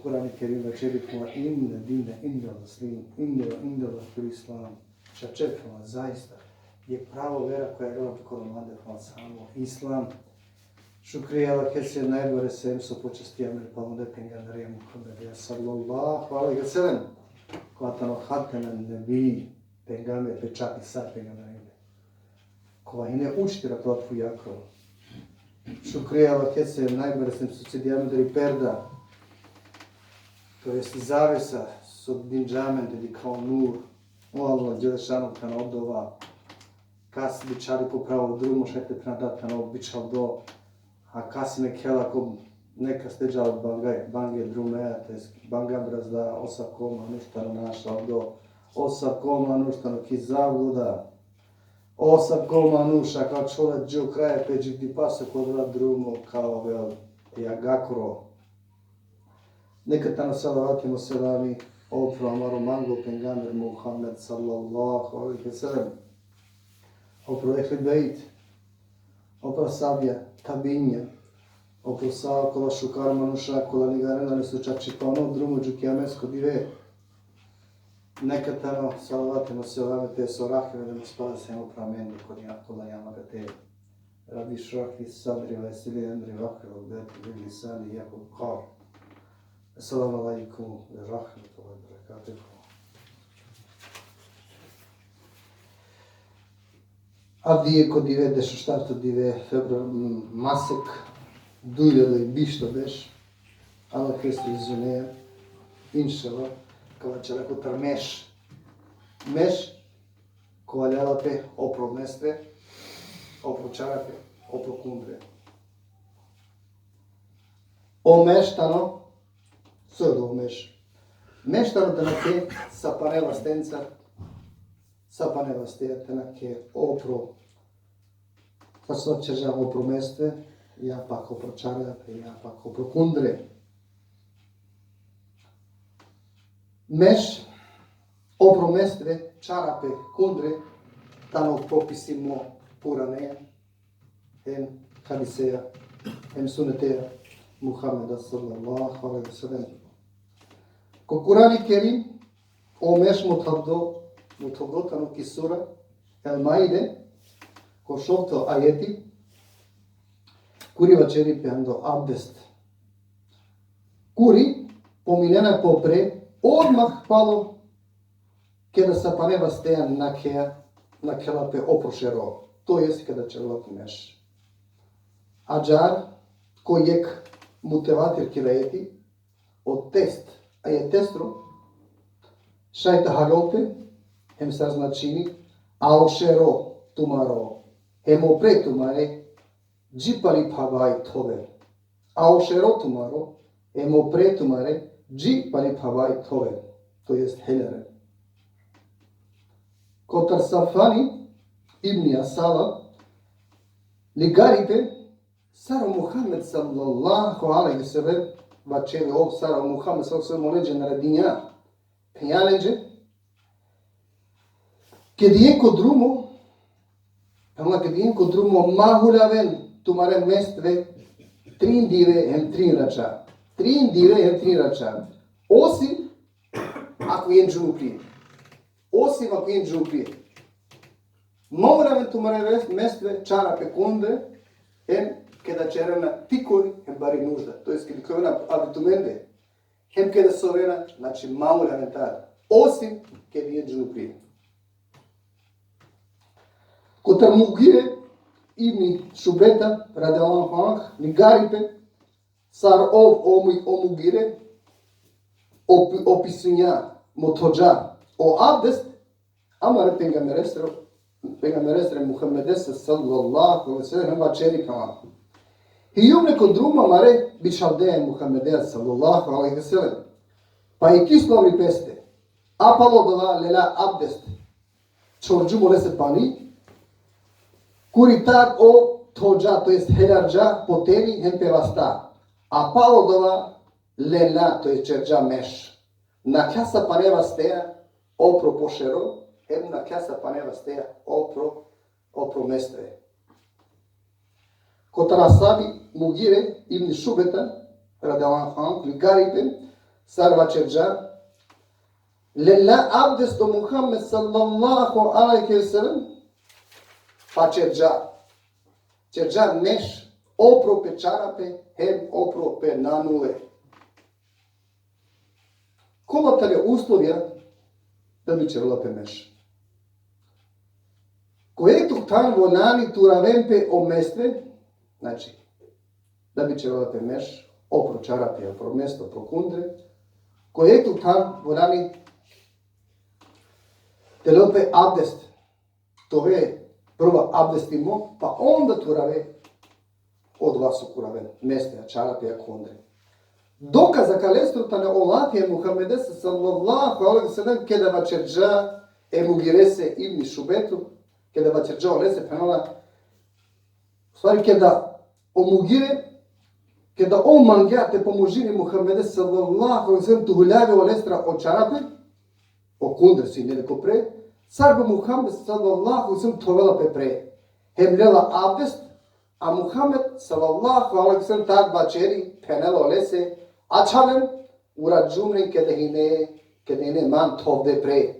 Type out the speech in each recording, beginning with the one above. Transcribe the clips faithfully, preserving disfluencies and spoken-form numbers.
Kur'an-i Kerim vaćeri: "Inna dina inda Muslim, inna, inda Islam." Šače, zaista, je pravo vera koja je rob koromande samo Islam. Šukri Allahese najbaresem so počastija amen palo pejgamberija Muhammeda sallallahu alejhi ve sellem, kova tano hatemen nebi, pejgamber, pečati sa pejgamberija, kova hine učitelj pala phujakro. Šukri Allahese najbaresem so cidija amen tari perda, to jest zavesa, so dinđa amen te dikha o nur. O Allah dželle šanuhu tano odova kas bičhali po pravo drumo, šaj te phena da tano bičhaldo, a kas mekhela ko nekaste džal bangaj, bange drumeja, to jest banga brazda, osavko manuš tano našaldo, osavko manuš tano ki zabluda, osavko manuš akava čhola dži o kraja pe dživdipa so ko odova drumo ka ovel jagakro. Neka tano salavati hem selami opro amaro manglo pejgamber Muhammed sallallahu alejhi ve sellem, opro ehli bejt, opro ashabija, tabiinja, opro sa okola šukar manuša kola ligarena leso čačipano drumo dži kijamesko dive. Neka tano salavati hem selami te so rahmeti hem spas hem opro amen kola jam akate. Rabbi šrah li sadri ve jessir li emri vahlul ukdeten min lisani jefkahu kavli. Esselamu alejkum ve rahmetullahi ve berekatuhu. Avdive ko dive, dešuštarto dive februar, m, masek, duj hiljada i bišto beš, Allahesere izineja, inšallah, ka vaćera kotar meš. Meš, kova lelja pe opro mestve, opro čarape, opro kundre. O meš tano, so o meš? Meš tano te nakhe sapane vastenca, sapane vastenca te nakhe opro, sa so čerđa opro mestve, ja pak opro čarape, ja pak opro kundre. Meš opro mestve, čarape, kundre, tano propisimo Kur'aneja, hem hadiseja, hem suneteja Muhammeda sallallahu alejhi ve sellem. Ko Kur'an-i Kerim, o meš mothavdo, mothavdo tano ki sura El-Maide, ko šovto ajeti, kuri vaćeri pe ando abdest. Kuri pominena pe opre, odmah palo keda sapane vasteja nakhea, nakhela pe opro šero, to jest keda čerela pe meš. Ađar, ko jekh mutevatir ki rivajeti, o test, ajetestro, šaj te haljol pe, hem sar značini, a o šero tumaro, hem o pre tumare, dži pali phavaj thove. A o šero tumaro, hem o pre tumare, dži pali phavaj thove, to jest heljare. Kotar Safvani ibn Asala, ligari pe, sar o Muhammed sallallahu alejhi ve sellem vaćeri, o, sar o Muhammed sallallahu alejhi ve sellem olenđe naredinđa, phenđa lenđe, keda jen ko drumo, ama keda jen ko drumo, ma huljaven tumare mestve trin dive hem trin raća. Trin dive hem trin raća. Osim ako jen džunuplije. Osim ako jen džunuplije. Ma huljaven tumare mestve čarape, kundre, hem keda čerena tikori hem bari nužda. To jest keda ikljovena avdi tumende, hem keda sovena, znači, ma huljaven tad. Osim keda jen džunuplije. Kotar Mugire ibn Šubeta, radijallahu anh, ligari pe, sar ov, o Mu-, o Mugire, op-, opisinđa, mothođa o abdest, amare pejgamberesre, pejgamberesre Muhammedese sallallahu alejhi ve sellem, vaćeri pe: Hijum le ko drumo amare bičhaldeja Muhammedea sallallahu alejhi ve sellem. Pa ikislo avri peste, a palo dova lela abdest, čhorđum olese pani, kuri tad ov thođa, to jest heljarđa po teri hem pe vasta, a palo dova lela, to jest čerđa meš. Nakhla sapane vasteja opro po šero, hem nakhla sapane vasteja opro, opro mestve. Kotar ashabi Mugire ibn Šubeta, radijallahu anhu, ligaripe, sar vaćerđa, lela abdest o Muhammed sallallahu alejhi ve sellem, pa ćerđa, ćerđa meš opro pe čarape, hem opro pe nanule. Kola tane uslovija da bi ćerela pe meš? Ko jekh than voljani te uraven pe o mestve, znači, da bi ćerela pe meš, opro čarape, opro mestve, opro kundre, ko jekh than voljani te lel pe abdest, te ove prvo abdestimo, pa onda te urave odova so ka uraven, mestve, a čarape, a kundre. Dokaz akalestar tane o lafi e Muhammedese sallallahu alejhi ve sellem, keda vaćerđa e Mugirese ibn Šubetu, keda vaćerđa olese, phenela, u stvari, keda o Mugire, keda ov mangja te pomožini e Muhammedese sallallahu alejhi ve sellem te huljavi olestar o čarape, o kundre sine le ko pre, sar bi Muhammed sallallahu alejhi ve sellem te ovela pe pre. Hem lela abdest, a Muhammed sallallahu alejhi ve sellem tad vaćeri, phenela olese, ačhalen, urađum len keda hine, keda hine man te ove pre.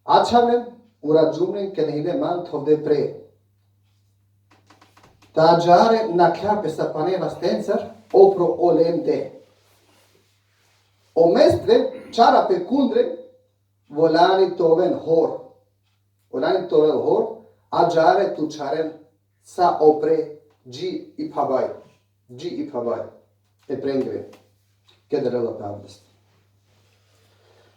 Ačhalen, urađum len keda hine man te ove pre. Ta ađahar nakhlja pe sa pana vastencar opro olende. O mestve, čarape, kundre, voljani te oven hor. Voljani te oven hor, ađahar te učharen sa opre dži i phabaj. Dži i phabaj. E prengre. Keda lela pe abdest.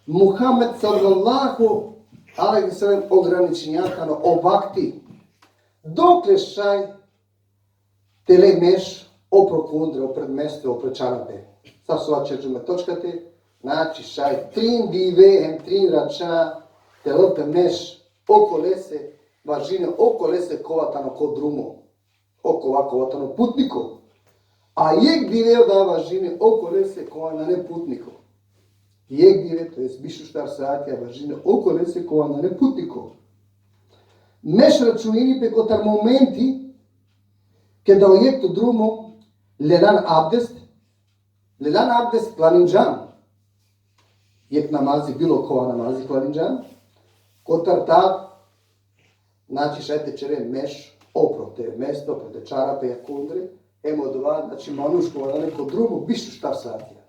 Muhammed sallallahu alejhi ve sellem ograničinđa tano o vakti dokle šaj te le meš opro kundre, opro mestve, opro čarape. Sar so vaćerđum e točkate, znači šaj trin dive hem trin raća te lel pe meš okolese, važine okolese kova tano ko drumo. Okova kova tano putniko. A jekh dive da važine okolese kova nane putniko. Jekh dive, to jest biš u štar saatija važine okolese kova nane putniko. Meš računini pe kotar momenti keda o jekh to drumo lelan abdest, lelan abdest, klanindžan. Jekh namazi, bilo kova namazi klanindžan. Kotar tad, znači, šaj te ćere meš opro te mestve, opro te čarape, a kundre, hem odova, znači, manuš kova nane ko drumo biš u štar saatija.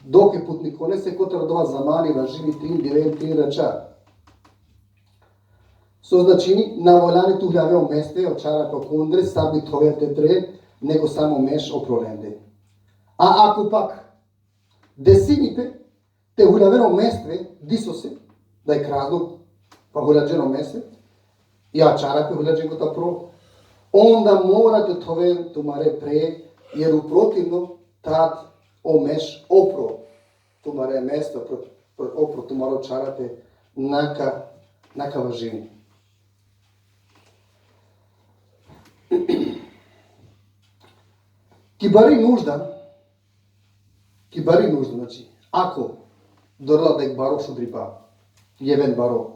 Dok e putnikonese kotar odova zamani važini trin dive, trin raća. So značini, na voljani te huljavel o mestve, o čarape, o kundre, sar bi te ovel te pre, nego samo meš opro lende. A ako pak desini pe te huljaven o mestve disose, da jekh razlog, pa huljađen o mestve, a čarape huljađen kotar pro, onda mora te oven tumare pre, jer u protivno tad o meš opro tumare mestve, opro, opro tumare čarape, na ka, na ka važini. Ki bari nužda, ki bari nužda, znači, ako dorela da jekh baro šudripa, jeven baro,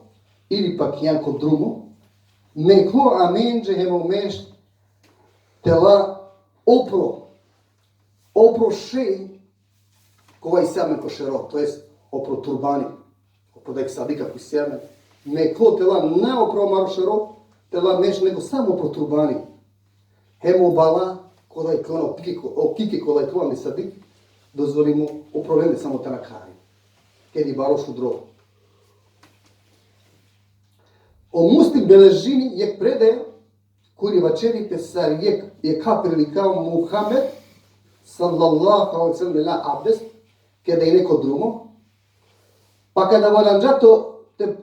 ili pak hijan ko drumo, meklo amenđe hem o meš te la opro, opro šej kova isi amen ko šero, to jest opro turbani, opro dajekh sadika kova isi amen, meklo te la na opro amaro šero, te la meš, nego samo opro turbani. Hem o bala, kola iklona, o kike, o kike kola iklona sadik, dozvolimo opro lende samo te nakhari. Kedi baro šudro. O Muslim beležini jekh predaja, kuri vaćeri pe sar jekh, jekha prilika o Muhammed sallallahu alejhi ve sellem lela abdest, keda ine ko drumo, pa keda valjanđa te, e,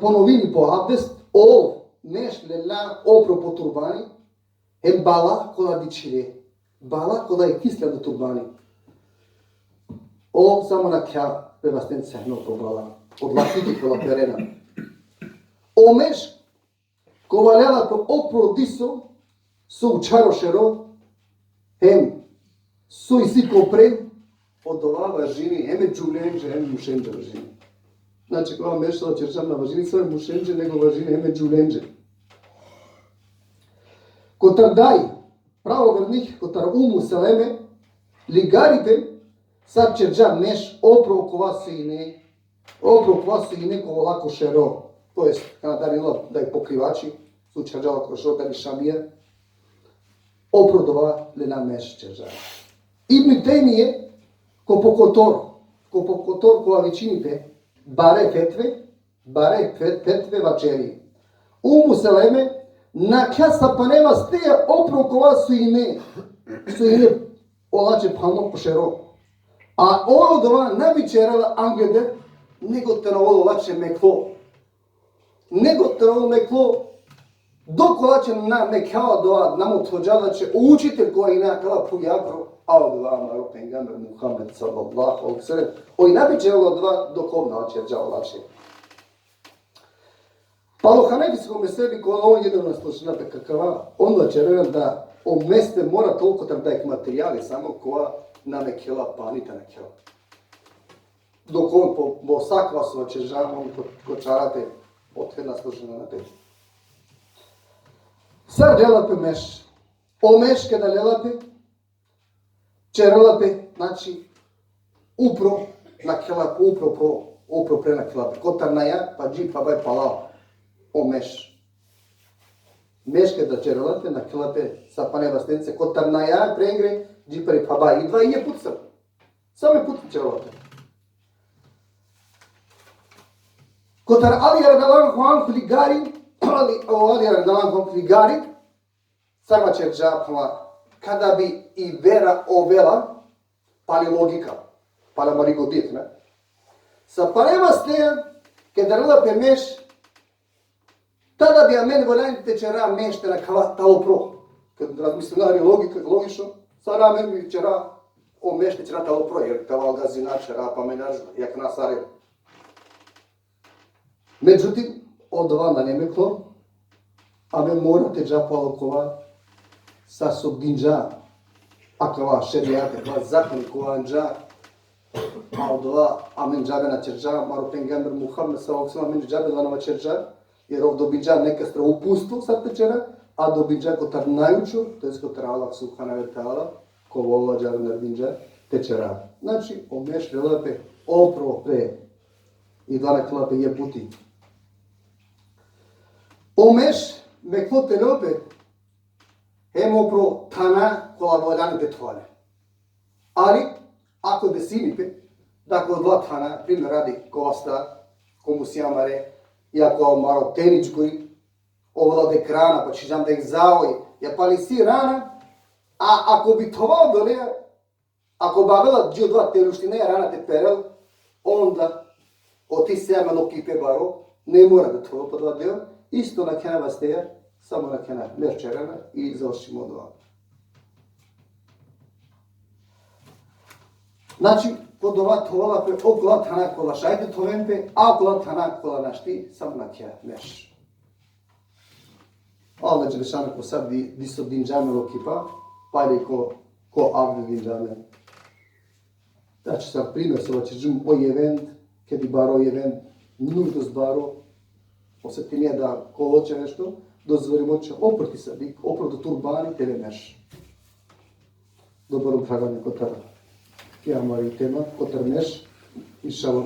ponovini po abdest, ov meš lela opro po turbani, hem bala kola dičhile, bala kola iklona turbani. Ov samo nakhja pe vastencar sehno po bala, odola kike kola perena. O meš kova lela pe opro diso, so učhar o šero, hem so isi ko pre, odova važini hem e džuvlenđe, hem e mušenđe važini. Znači, kova meš so ćerđam na važini samo e mušenđe, nego važini hem e džuvlenđe. Kotar daj, pravo vernik, kotar Umu Seleme, Ligari pe, sar ćerđa meš opro kova so ine, opro kova so ine ko ola košero. To jest, kana danilo da i pokrivači, so ćerđa ola košero, dali šamija, opro dova lela meš ćerđa. Ibn Tejmije, ko pokotor, ko pokotor kova vičini pe, bare fetve, bare fe-, fetve vaćeri. Umu Seleme, nakhlja sa pane vasteja opro kova so ine, so ine olaće phanlo košero. A oj odova na bi ćerela angleder, nego tano ol olaće meklo. Nego tano ol meklo, dok olaće na mekha odova, na mothođa laće o učitelj kova ine akala phuv jakro, a odova amaro pejgamber Muhammed sallallahu alejhi ve sellem. Oj na bi ćerela odova dok ov na ćerđa olaće. Palo hanefisko mezhebi, kola on jednoglasno složina pe ko akava, on vaćerena da o meste mora te ol kotar dajek materijali samo kova na mekhela, pani te nakhela. Dok on po, po sakva so vaćerđam, on ko, ko čarate, othe na složina pe. Sar lela pe meš? O meš keda lela pe, ćerela pe, znači, upro nakhela pe, upro pro, upro pre nakhela pe. Kotar na jag, pa dži phabaj palal. O meš. Meš keda ćerela pe, nakhela pe sa pane vastence, kotar na jag prengre, dži pre phabaj. I dova jek put sa. Samo jek put ćerela pe. Kotar Ali radijallahu anhu ligari, Ali, o Ali radijallahu anhu ligari, sar vaćerđa, phrala, kada bi i vera ovela, pali logika, pali amari godit, ne? Sa pane vasteja, keda lela pe meš, tada bi amen valjani te ćera meš te nakhava talo pro. Kad razmislinari logika, logično, sar amen bi ćera o meš te ćera talo pro, jer talo gazina ćera, pa amen ažna, jak na sare. Međutim, odova nane meklo, amen mora te dža palo kova, sar so dinđa akava šerijati, akava zakoni kova anđa, a odova amen džabe na ćerđa, amaro pejgamber Muhammed sallallahu alejhi ve sellem amen džabe na ćerđa, jer ov dobinđa nekastar upustvo sar te ćera, a dobinđa kotar najučo, to jest kotar Allah subhanehu ve teala, kova ov džabe naredinđa te ćera. Znači, o meš lela pe opro pre. I dova nakhela pe jek puti. O meš meklo te ol pe hem opro thana kola valjani te thova le. Ali, ako desini pe, da ko dova thana, primer radi, ko vasta, ko musija amare, ja ko amaro teničkoj, ovela dek rana, pa čhiđam dek zaoj, ja pali isi rana, a ako bi thovela odolea, ako bi avela dži odova te luštine rana te perel, onda oti seme lokipe baro, ne mora da thovela pe odova deo, isto nakhena vasteja, samo nakhena meš ćerena i završimo odova. Znači, ko dova thovela pe okola thana kola šaj te thoven pe, a okola thana kola našti, samo nakhea meš. Allah dželešanuhu sar di, diso dinđa amen lokipa, pali ko, ko avdi dinđa amen. Znači, sar primer so vaćerđum o jevend, kedi baro jevend, nužnost baro, osetinea da kolo će nešto, dozvolimo će opro ti sadik, opro to turbani, te le meš. Dobro, phralalen, kotar ki amari tema, kotar meš, inšallah,